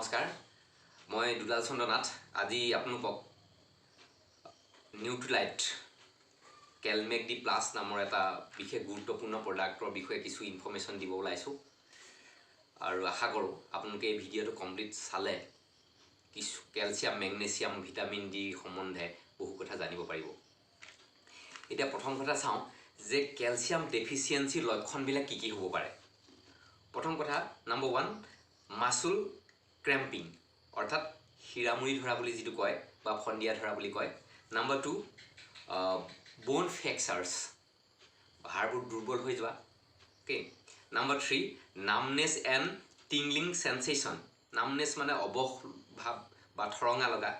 নমস্কাৰ, মই দুলাল চন্দ্ৰ নাথ। আজি আপোনালোকক নিউট্ৰিলাইট কেলমেক ডি প্লাছ নামৰ এটা বিশেষ গুৰুত্বপূৰ্ণ প্ৰডাক্টৰ বিষয়ে কিছু ইনফৰ্মেশ্যন দিব ওলাইছোঁ আৰু আশা কৰোঁ আপোনালোকে এই ভিডিঅ'টো কমপ্লিট চালে কিছু কেলছিয়াম, মেগনেছিয়াম, ভিটামিন ডি সম্বন্ধে বহু কথা জানিব পাৰিব। এতিয়া প্ৰথম কথা চাওঁ যে কেলছিয়াম ডেফিচিয়েঞ্চিৰ লক্ষণবিলাক কি কি হ'ব পাৰে। প্ৰথম কথা নাম্বাৰ 1, মাচুল ক্ৰেম্পিং, অৰ্থাৎ শিৰামুৰি ধৰা বুলি যিটো কয় বা ফন্দিয়া ধৰা বুলি কয়। নাম্বাৰ 2, ব'ন ফ্ৰেকচাৰ্ছ, হাড়বোৰ দুৰ্বল হৈ যোৱা। Okay. Number 3, numbness and tingling sensation. Numbness মানে অৱস ভাৱ বা থৰঙা লগা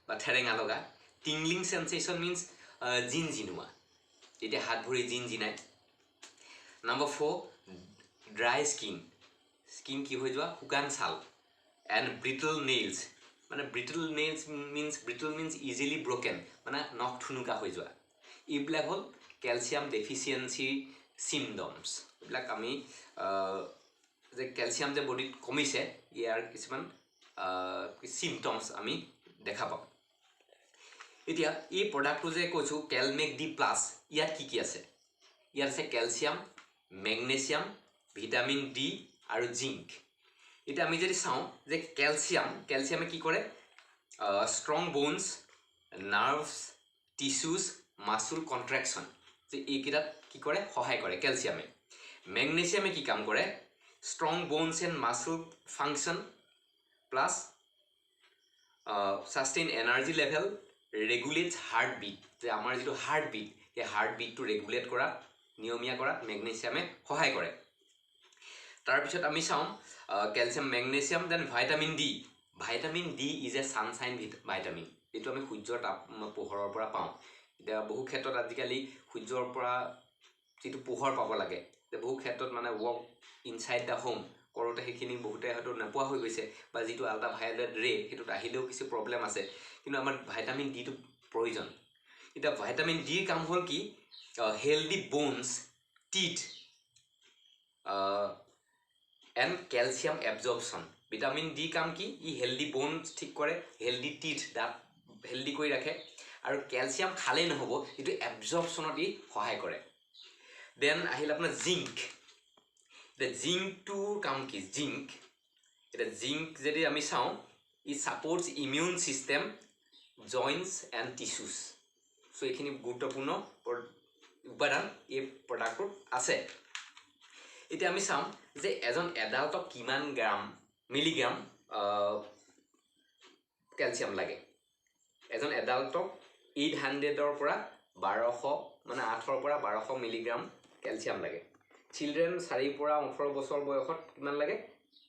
বা ঠেৰেঙা লগা। টিংলিং চেনচেশ্যন মিনছ জিন জিনোৱা, তেতিয়া হাত ভৰি জিন জিনায়। নাম্বাৰ 4, ড্ৰাই স্কিন, স্কিন কি হৈ যোৱা, শুকান ছাল। এণ্ড ব্ৰিটল নেইলছ, মানে brittle nails means, brittle means easily broken, মানে নখ ঠুনুকা হৈ যোৱা। এইবিলাক হ'ল কেলছিয়াম ডেফিচিয়েঞ্চিৰ চিমটমছ। এইবিলাক আমি যে কেলছিয়াম যে বডিত কমিছে ইয়াৰ কিছুমান চিমটমছ আমি দেখা পাওঁ। এতিয়া এই প্ৰডাক্টটো যে কৈছোঁ কেলমেক ডি প্লাছ, ইয়াত কি কি আছে? ইয়াত আছে কেলছিয়াম, মেগনেছিয়াম, ভিটামিন ডি আৰু জিংক। এতিয়া আমি যদি চাওঁ যে কেলছিয়াম, কেলছিয়ামে কি কৰে? Strong bones, nerves, tissues, muscle contraction, যে এইকেইটাত কি কৰে, সহায় কৰে কেলছিয়ামে। মেগনেছিয়ামে কি কাম কৰে? Strong bones and muscle function plus sustain energy level, regulates heartbeat, যে আমাৰ যিটো হাৰ্টবিট, সেই হাৰ্টবিটটো ৰেগুলেট কৰাত, নিয়মীয়া কৰাত মেগনেছিয়ামে সহায় কৰে। তাৰপিছত আমি চাওঁ calcium, magnesium, then vitamin D. Vitamin D is a sunshine vitamin, এইটো আমি সূৰ্যৰ তাপ পোহৰৰ পৰা পাওঁ। এতিয়া বহু ক্ষেত্ৰত আজিকালি সূৰ্যৰ পৰা যিটো পোহৰ পাব লাগে, যে বহু ক্ষেত্ৰত মানে ৱৰ্ক ইনচাইড the home কৰোঁতে সেইখিনি বহুতে হয়তো নোপোৱা হৈ গৈছে, বা যিটো আল্ট্ৰা ভায়লেট ৰে সেইটোত আহিলেও কিছু প্ৰব্লেম আছে, কিন্তু আমাৰ ভাইটামিন ডিটো প্ৰয়োজন। এতিয়া ভাইটামিন ডিৰ কাম হ'ল কি, healthy bones, teeth and calcium absorption. Vitamin D কাম কি, ই হেল্ডি ব'নছ ঠিক কৰে, হেল্ডি টিথ, দাঁত হেল্ডি কৰি ৰাখে, আৰু কেলছিয়াম খালেই নহ'ব, এইটো এবজৰ্পশ্যনত ই সহায় কৰে। দেন আহিল আপোনাৰ জিংক। এতিয়া জিংকটোৰ কাম কি? জিংক, এতিয়া জিংক যদি আমি চাওঁ, ই supports immune system, joints and tissues. So এইখিনি গুৰুত্বপূৰ্ণ উপাদান এই প্ৰডাক্টটোত আছে। এতিয়া আমি চাম যে এজন এডাল্টক কিমান গ্ৰাম, মিলিগ্ৰাম কেলছিয়াম লাগে। এজন এডাল্টক 800 পৰা 1200, মানে 8ৰ পৰা 1200 মিলিগ্ৰাম কেলছিয়াম লাগে। চিলড্ৰেন 4 পৰা 18 বছৰ বয়সত কিমান লাগে?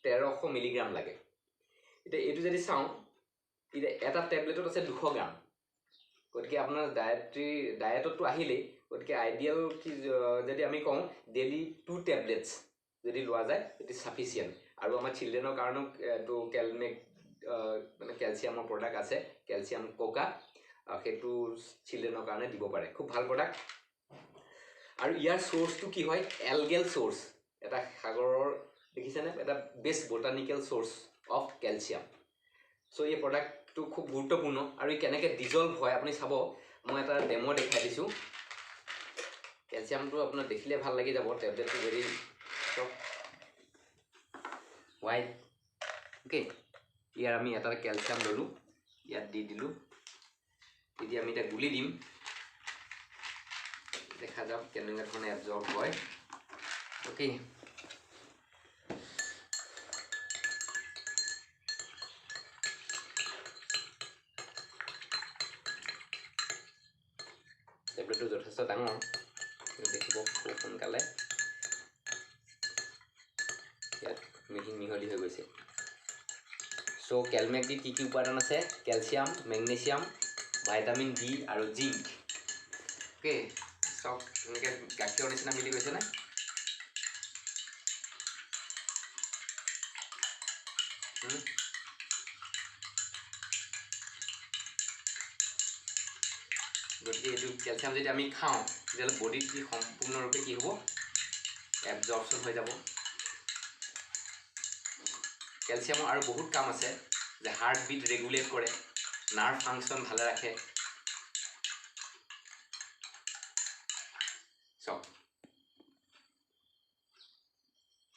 1300 মিলিগ্ৰাম লাগে। এতিয়া এইটো যদি চাওঁ, এতিয়া এটা টেবলেটত আছে 200 গ্ৰাম, গতিকে আপোনাৰ ডায়েটতটো আহিলেই, গতিকে আইডিয়েল কি যদি আমি কওঁ, ডেইলি 2 টেবলেটছ যদি লোৱা যায় it is sufficient. আৰু আমাৰ চিলড্ৰেনৰ কাৰণেও এইটো কেলমেক মানে কেলছিয়ামৰ প্ৰডাক্ট আছে, কেলছিয়াম কোকা, সেইটো চিলড্ৰেনৰ কাৰণে দিব পাৰে, খুব ভাল প্ৰডাক্ট। আৰু ইয়াৰ চ'ৰ্চটো কি হয়? এলগেল চ'ৰ্চ, এটা সাগৰৰ, দেখিছেনে, এটা best botanical source of calcium. So এই প্ৰডাক্টটো খুব গুৰুত্বপূৰ্ণ। আৰু ই কেনেকৈ ডিজল্ভ হয় আপুনি চাব, মই এটা ডেমো দেখাই দিছোঁ। কেলছিয়ামটো আপোনাৰ দেখিলে ভাল লাগি যাব, টেবলেটটো ভেৰি হোৱাইট। অ'কে, ইয়াৰ আমি এটা কেলছিয়াম ল'লোঁ, ইয়াত দি দিলোঁ। এতিয়া আমি এতিয়া গুলি দিম, দেখা যাওক কেনেকুৱা ধৰণে এবজৰ্ব হয়। অ'কে, টেবলেটটো যথেষ্ট ডাঙৰ, দেখিব খুব সোনকালে ইয়াত মিহি মিহলি হৈ গৈছে। চ' কেলমেক ডিত কি কি উপাদান আছে? কেলছিয়াম, মেগনেছিয়াম, ভাইটামিন ডি আৰু জিংক। অ'কে, চাওক এনেকৈ গাখীৰৰ নিচিনা মিলি গৈছেনে? গতিকে এইটো কেলছিয়াম যদি আমি খাওঁ, তেতিয়াহ'লে বডিত কি সম্পূৰ্ণৰূপে কি হ'ব, এবজৰ্পশ্যন হৈ যাব। কেলছিয়ামৰ আৰু বহুত কাম আছে, যে হাৰ্ট বিট ৰেগুলেট কৰে, নাৰ্ভ ফাংচন ভালে ৰাখে। চাওক,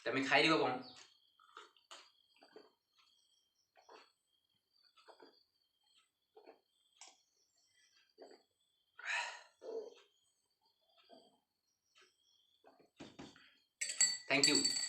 আমি খাই দিব পাৰোঁ। Thank you.